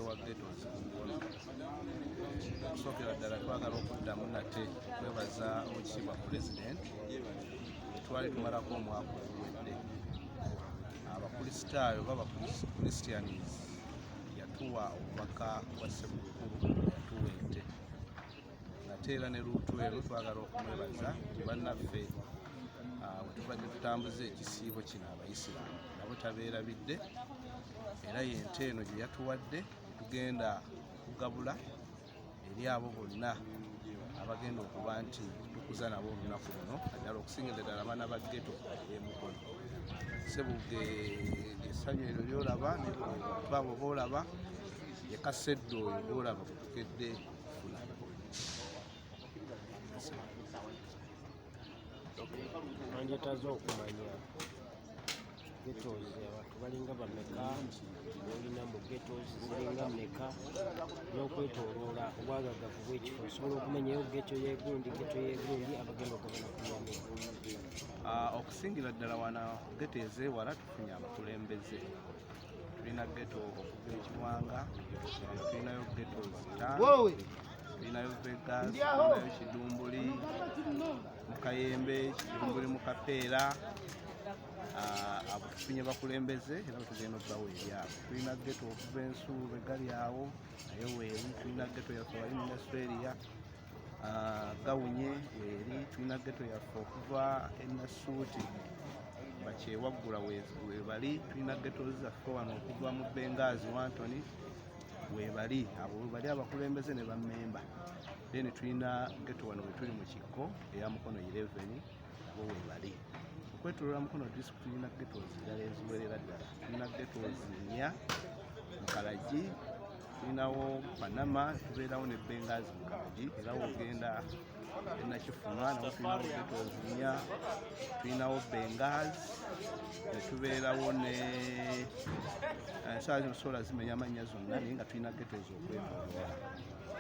wa ghettos Mukono. Okusookera ddala twagala okuddamu nate okwebaza Oweekitiibwa Pulezidenti. Twali tumalako omwaka oguwedde, Abakristaayo oba Abachristians yatuwa obubaka bwa Ssekukkulu, yatuwa ente. Ate era ne luutu eno twagala okumwebaza nti bannaffe bwe tubadde tutambuza ekisiibo kino, Abayisiraamu nabo tabeerabidde, era yente eno gye yatuwadde tugenda okugabula eri abo bonna abagenda okuba nti tukuza nabo olunaku luno, naddala okusingira ddala abaana ba ghetto ey'Emukono. Sebuge essanyu eryo lyolaba bantu abo boolaba ye kasedde oyo gwolaba kutukedde kufuna. Nandyetaaze okumanya ghettos abantu balinga bameka olina mu ghettos, ziringa mmeka, n'okwetoloola obwagagavu bw'ekifo, osobola okumenyayo ghetto y'egundi, ghetto y'egundi, abagenda okugabana ku nyama? Okusingira ddala wano ghetto ezeewala tufunye abakulembeze. Tulina ghetto okuva Ekiwanga, tulinayo ghetto 5, tulinayo Vegas, tulinayo Kidumbuli Mukayembe, Kidumbuli Mukapeera. Abo tufunye bakulembeze era tugenda okubawa ebyabo. Tulina ghetto okuva Ensuuba egali awo naye weeri. Tulina ghetto yaffe wali mu Australia, Gawunye weeri. Tulina ghetto yaffe okuva Enasuuti, bakyewaggula webali. Tulina ghetto zaffe wano okuva mu Bengazi, Wantoni webali. Abo webali abakulembeze ne bammemba. Then tulina ghetto wano wetuli mu Kikko eya Mukono 11, nabo webali. Okwetoloola Mukono District tulina ghettos ddala eziwerera ddala. Tulina ghettos 4 mu Kalagi, tulinawo Panama, tubeerawo ne Bengazi mu Kalagi, era wogenda Enakifunwa nawo tulinawo ghettos 4. Tulinawo Bengazi, netubeerawo ne ensawa zino sobola zimenya amannya zonna, naye nga tulina ghettos okwetoloola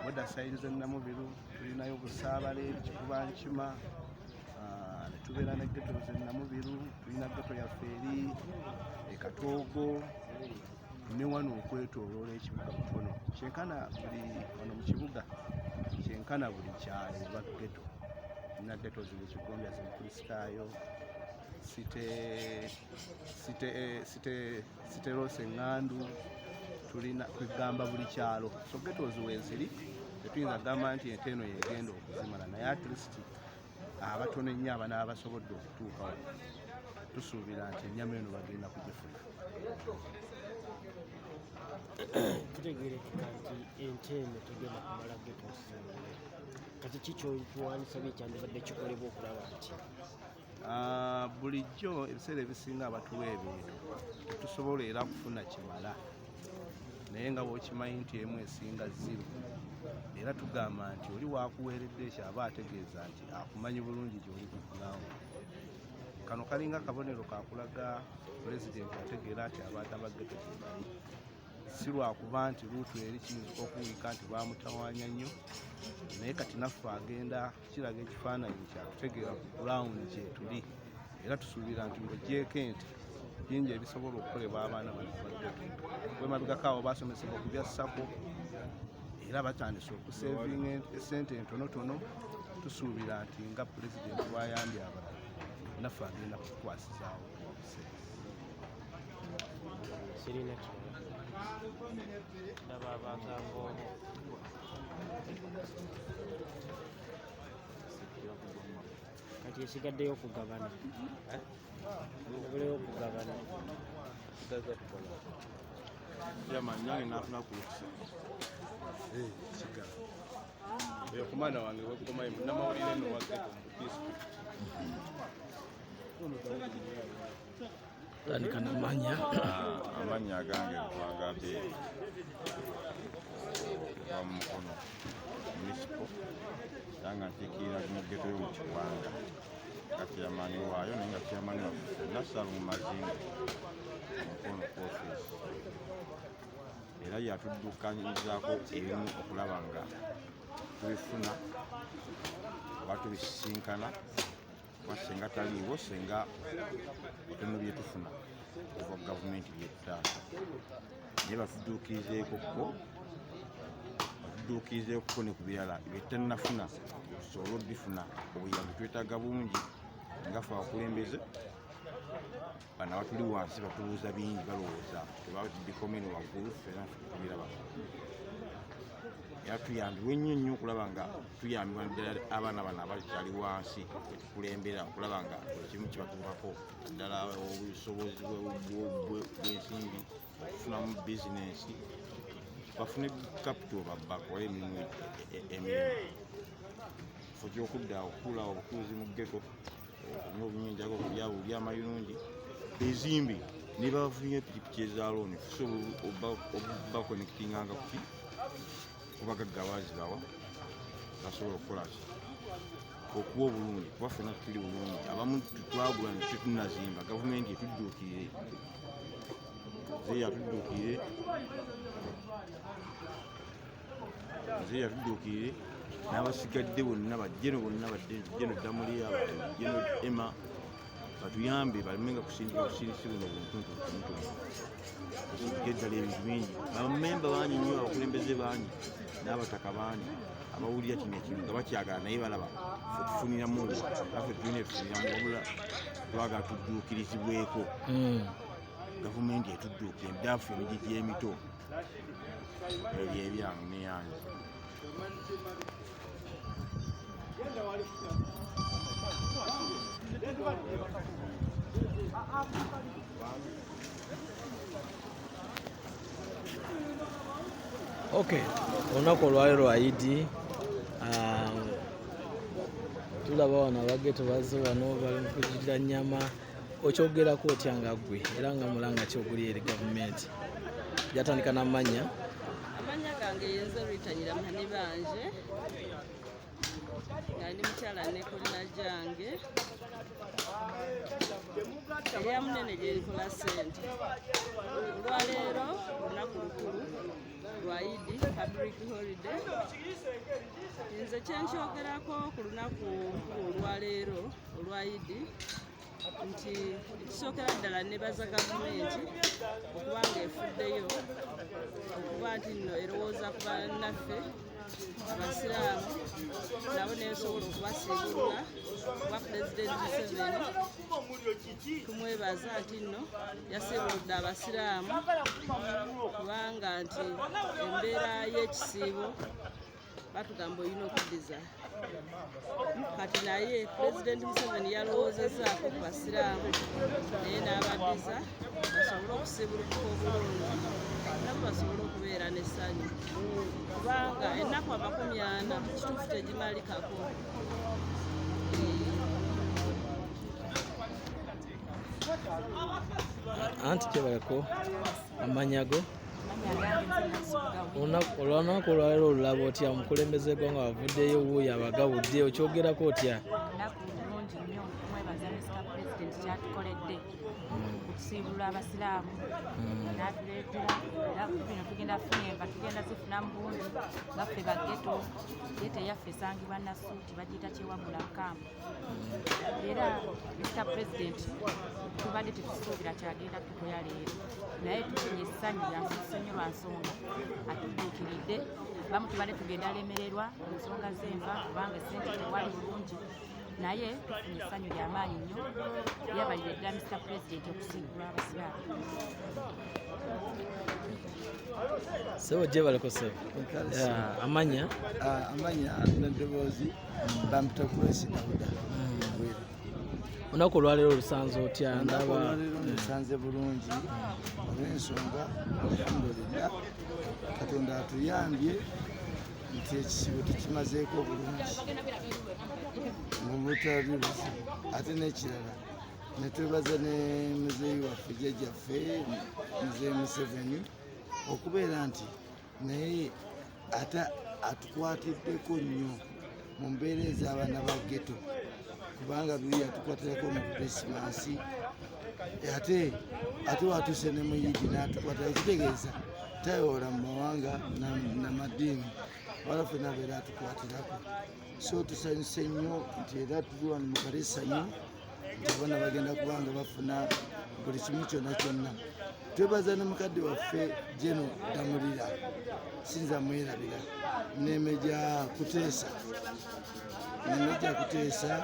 boda side z'Enamubiru. Tulinayo Busaabale, Kikuba Nkima, netubeera ne ghettos Enamubiru. Tulina ghetto yaffe eri Ekatoogo ne wano okwetoloola ekibuga Mukono kyenkana buli wano mu kibuga, kyenkana buli kyalo oba ghetto. Tulina ghetto zino Kigombya z'Omukristaayo, Site Site Site Site Rose Eŋŋandu, tulina kwegamba buli kyalo. So ghettos weeziri, tetuyinza kugamba nti ente eno yegenda okuzimala, naye at least abatono ennyo abanaaba basobodde okutuuka wano, tusuubira nti ennyama eno bagenda kugifuna. Kitegeerekeka nti ente eno tegenda kumala ghettos zonna. Kati ki kyotuwandisabye ekyandibadde kikolebwa okulaba nti Bulijjo ebiseera ebisinga abatuwa ebintu tetusobola era kufuna kimala, naye nga bwokimanyi nti emu esinga zero, era tugamba nti oli wakuweeredde ekyo aba ategeeza nti akumanyi bulungi gyoli ku ground. Kano kalinga kabonero kakulaga Pulezidenti ategeera nti abantu aba ghetto gye bali, si lwakuba nti luutu eri kiyinzika okuwulika nti bamutawaanya nnyo, naye kati naffe agenda kiraga ekifaananyi kyatutegeera ku ground gyetuli. Era tusuubira nti ng'ogyeko ente, bingi ebisobola okukolebwa abaana bano aba ghetto. Wemabegako awo basomesebwa ku bya SACCO era batandise okusevinga esente entonotono. Tusuubira nti nga Pulezidenti wayambye abalala, naffe agenda kutukwasizaawo obuseera. Sirina kirala, ndaba abagamba obo. Kati esigaddeyo okugabana, obuleyo okugabana. Chairman, nange nafuna ku lukisa. Kigala oyo ku mwana wange wekomayi munnamawulire no wa ghetto mu district. Tandika namanya. Amannya agange Lutwaga Beeri, okuva mu Mukono Municipal, era nga nkiikirira mu ghetto yo mu Kiwanga nga chairman waayo, naye nga chairman waffe ffenna Ssalongo Mazinga Mukono ku ofiisi, era yatuddukanyizaako ebimu okulaba nga tubifuna oba tubisisinkana, kuba senga taliiwo, senga bitono byetufuna okuva ku gavumenti byetutaasa, naye batudduukirizeeko ko. Atudduukirizeeko ne ku birala bye tutannafuna tusobole obifuna. Obuyambi twetaaga bungi nga ffe abakulembeze. Bano abatuli wansi batubuuza bingi, balowooza tebabikomene waggulu, ffena tubiraba. Era tuyambibwe nnyo nnyo okulaba nga tuyambibwa ddala abaana bano abakyali wansi etukulembera, okulaba nga buli kimu kibatuukako, ddala obusobozi bw'ensimbi okufunamu bizinensi, bafune capital bakole emirimu kifo kyokudda okutuula obutuuzi mu ghetto, okunywa obunywa okulya bulya amayirungi, bezimbe ne bafunye pikipiki eza looni, tusobola obaconnectinganga kuki kubagagga bazibawa, basobola okukola ki okuwa obulungi, kuba ffenna tetuli bulungi. Abamu twagula ne tetunnazimba. Gavumenti etudduukirire, ze yatudduukirire, nze yatudduukirire n'abasigadde bonna, bajjeno bonna, bajjeno Damuliya, bajjeno Emma, batuyambe baleme nga kusindika busindisi buno buntuntu butonotono, basindike eddala ebintu bingi. Bamemba bangi nnyo, abakulembeze bangi n'abataka bangi abawulira kino ekintu nga bakyagala, naye balaba fe tufuniramu, affe tulina etufuniramu, wabula twagala tudduukirizibweko. Gavumenti etudduukire ddaafu emigigi emito ebyo ebyange neyange. Okay, olunaku olwaleero lwa Idi. Tulaba wano aba ghetto bazze wano, bali mu kujjira nnyama. Okyogerako otya nga ggwe, era nga mulanga ki oguli eri gavumenti? Byatandika n'amannya. Amannya gange yenze Rita Nyiramuhani Banje, nga ndi mukyala nekolera gyange erya munene gyenkola ssente. Olwaleero lunaku lukulu lwa Idi, public holiday. Nze kyenkyogerako ku lunaku olukulu olwaleero olwa Idi nti ekisookera ddala nebaza gavumenti okuba nga efuddeyo okuba nti nno erowooza ku bannaffe abasiraamu, nabo nesobola okubasiibulula, kuba Pulezidenti Museveni tumwebaza nti nno yasiibuludde abasiraamu, kubanga nti embeera y'ekisiibo batugamba olina okuddiza kati, naye Pulezidenti Museveni yalowoozezaako ku basiraamu naye n'abaddiza basobole okusiibulukuka obulungi, nabo basobole okubeera n'essanyu, kubanga ennaku 40 kituufu tegimalikako. Anti kyebaleko, amannya go? Olunaku olwaleero olulaba otya? Omukulembeze gwanga wavuddeyo, wuuyo abagabudde, okyogerako otya? Lunaku lulungi nnyo. Mwebaza Mr President kyatukoledde okusiibulula abasiraamu n'atuleetera, era bino tugenda funa enva, tugenda zifuna mu bungi nga ffe ba ghetto. Ghetto eyaffe esangibwa Nasuuti, bagiyita Kyewagula Camp. Era Mr President tubadde tetusuubira kyagenda tukoya leero, naye tufunye essanyu lyansusse nnyo lwa nsonga atudduukiridde. Bamu tubadde tugenda lemererwa mu nsonga z'enva kubanga essente tewali bulungi, naye tufunye essanyu lyamaanyi nnyo. Yabalire ddala Mr President okusiibulwa abasiraamu. Sebo, gyebaleko sebo. Amannya? Amanya n'eddoboozi bampita Kulesi Dawuda Bweru. Olunaku olwaleero olusanze otya? Olunaku Ndaba olwaleero nsanze bulungi olw'ensonga alhamdulillah Katonda atuyambye nti ekisibo tukimazeeko bulungi mubutali buzibu. Ate n'ekirala netwebaza ne muzeeyi waffe, jjajjaffe Muzeeyi Museveni, okubeera nti naye ate atukwatiddeko nnyo mu mbeera ez'abaana ba ghetto, kubanga luli yatukwatirako mu Krisimansi, ate watuuse ne mu Yidi n'atukwatira. Kitegeeza tayoola mu mawanga namadiini, wala ffenna abeera atukwatirako. So tusanyuse nnyo nti era tuli wano mu kalesanyu. Nti abaana bagenda kubanga bafuna buli kimu kyonna kyonna. Twebaza ne mukadde waffe Jeno Damulira, sinza mwerabira, nemeja Kuteesa, nemeja Kuteesa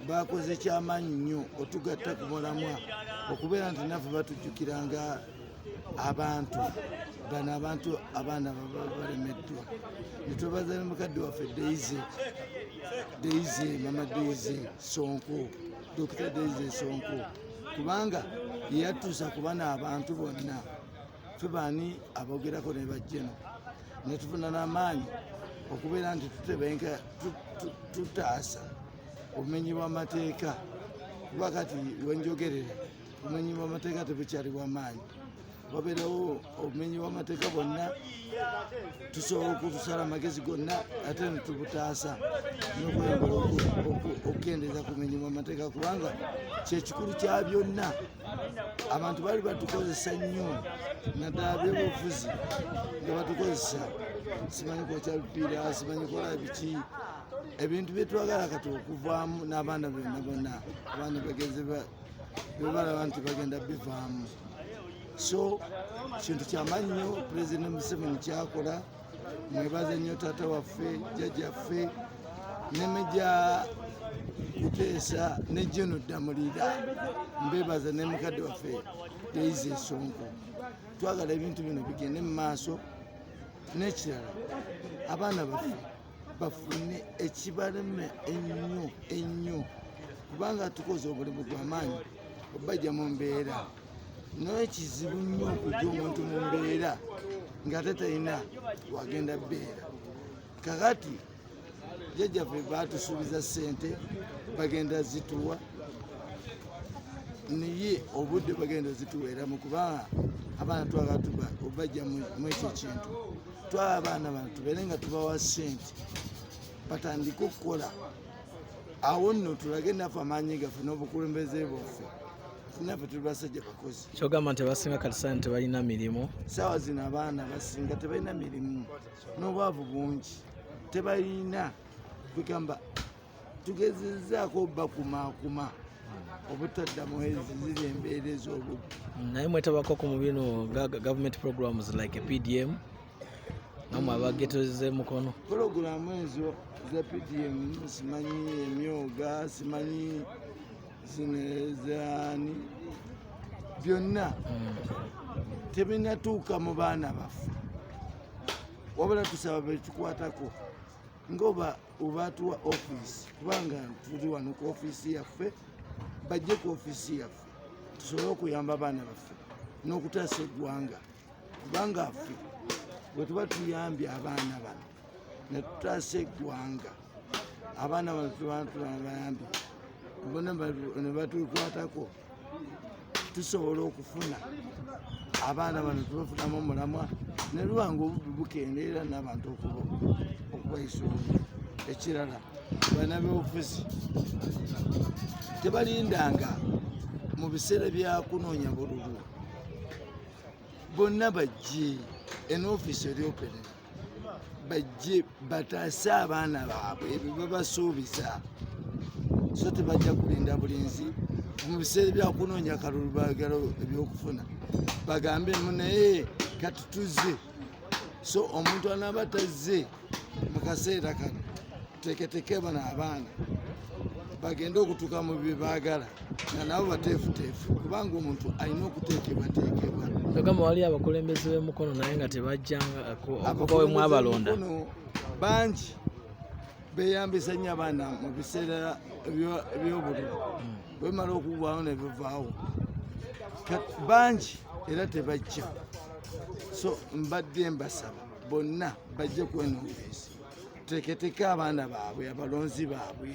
bakoze kyamaanyi nnyo otugatta ku mulamwa, okubeera nti naffe batujjukiranga abantu bano, abantu abaana baba balemeddwa. Netwebaza ne mukadde waffe Daisy, Daisy, mama Daisy Sonko, Dr Daisy Sonko, kubanga yeyatuusa ku bano abantu bonna. Ffe baani abogerako ne bajjeno netufuna n'amaanyi okubeera nti tutebenka, tutaasa obumenyi bw'amateeka, kuba kati wenjogerera obumenyi bw'amateeka tebukyali bwamaanyi. Wabeerawo obumenyi bw'amateeka bwonna, tusobola okutusala amagezi gonna ate netubutaasa n'okweyongera okukendeeza ku bumenyi bw'amateeka, kubanga kyekikulu kya byonna. Abantu baali batukozesa nnyo, naddala byobufuzi nga batukozesa, simanyi kwokya bipiira, simanyi kola biki, ebintu byetwagala kati okuvaamu n'abaana bonna bonna, abaana bagenze bebalaba nti bagenda bivaamu. So kintu kyamaanyi nnyo Pulezidenti Museveni kyakola. Mwebaze nnyo taata waffe, jjajjaffe, nemeja Kuteesa ne Jeno Ddamulira, mbebaza, ne mukadde waffe Daisy Esonko. Twagala ebintu bino bigende mu maaso. N'ekirala, abaana baffe bafune ekibalema ennyo ennyo, kubanga tukoze omulimu gw'amaanyi obajja mu mbeera, naye kizibu nnyo okujja omuntu mu mbeera ng'ate talina wagenda bbeera. Kakati jjajjaffe batusuubiza ssente, bagenda zituwa, naye obudde bagenda zituweeramu, kubanga abaana twagala obajja mu ekyo kintu. Twala abaana bano tubeere nga tubawa ssente batandike okukola. Awo nno tulage naffe amaanyi gaffe n'obukulembeze bwaffe, naffe tuli basajja bakozi. Kyogamba nti abasinga kati sani tebalina mirimu? Saawa zino abaana basinga tebalina mirimu, n'obwavu bungi, tebalina. Kugamba tugezezaako bakumaakuma obutaddamu ziri embeera ez'obubbi. Naye mwetabako ku mu bino government programs like PDM, namwe aba ghetto z'Emukono? Pulogulaamu ezo za PDM, simanyi emyoga, simanyi zino ezaani, byonna tebinatuuka mu baana baffe, wabula tusaba betukwatako ngaoba obatuwa ofiisi, kubanga tuli wano ku ofiisi yaffe, bajje ku ofiisi yaffe tusobole okuyamba abaana baffe n'okutaasa eggwanga, kubanga ffe bwe tuba tuyambye abaana bano ne tutaasa eggwanga, abaana bano tuba tubayambye bona ne batukwatako, tusobola okufuna abaana bano tubafunamu omulamwa ne luba nga obubbi bukendeera n'abantu okubayisa obubi. Ekirala, bannabyobufuzi tebalindanga mu biseera bya kunoonya bululu, bonna bajje eno ofiisi eri open, bajje bataase abaana baabwe ebyo babasuubiza. So tebajja kulinda bulinzi mu biseera bya kunoonya kalulu, baagala ebyokufuna, bagambe mu naye kati tuzze. So omuntu anaaba tazze mu kaseera kano, tuteeketeke bano abaana bagende okutuuka mu bye baagala nga nabo bateefuteefu, kubanga omuntu alina okuteekebwateekebwa. Kyogamba wali abakulembeze b'Emukono naye nga tebajjanga okuva we mwabalonda? Abakulembeze bangi beyambisa nnyo abaana mu biseera ebyobululu, bwemala okugwawo ne bivaawo. Bangi era tebajja. So mbadde mbasaba bonna bajje ku eno ofiisi, tuteeketeke abaana baabwe, abalonzi baabwe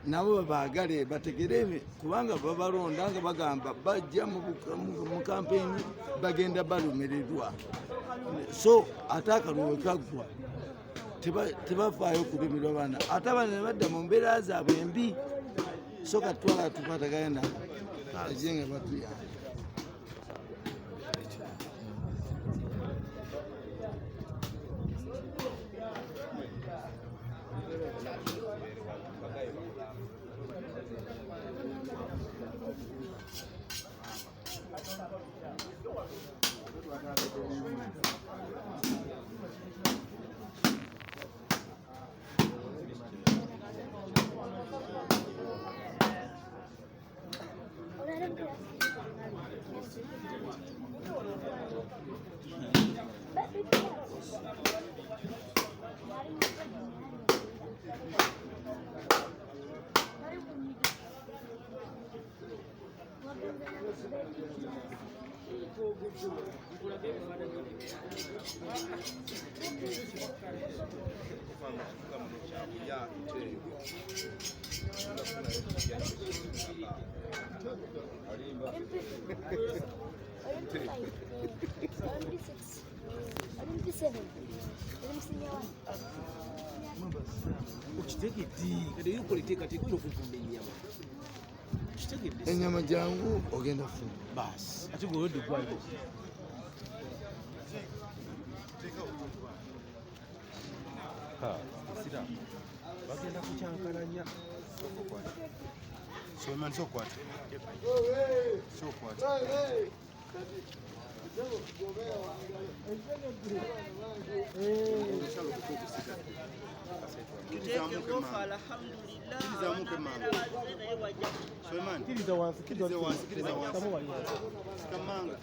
nabo babaagale, bategere, kubanga babalonda nga bagamba bajja mu kampeyini bagenda balumirirwa. So ate akalulu kaggwa, tebafaayo kulumirwa baana, ate abaana ne badda mu mbeera zaabwe embi. So katwala tukwatagane nabo bajje nga batuyamba. Enyama jangu ogenda funa. Basi ate gwe olwedde gwali bagenda kukyankalanya. Suleiman sokwata. Sokwata. Kkiriza wansi, kkiriza wansi. Kamanga.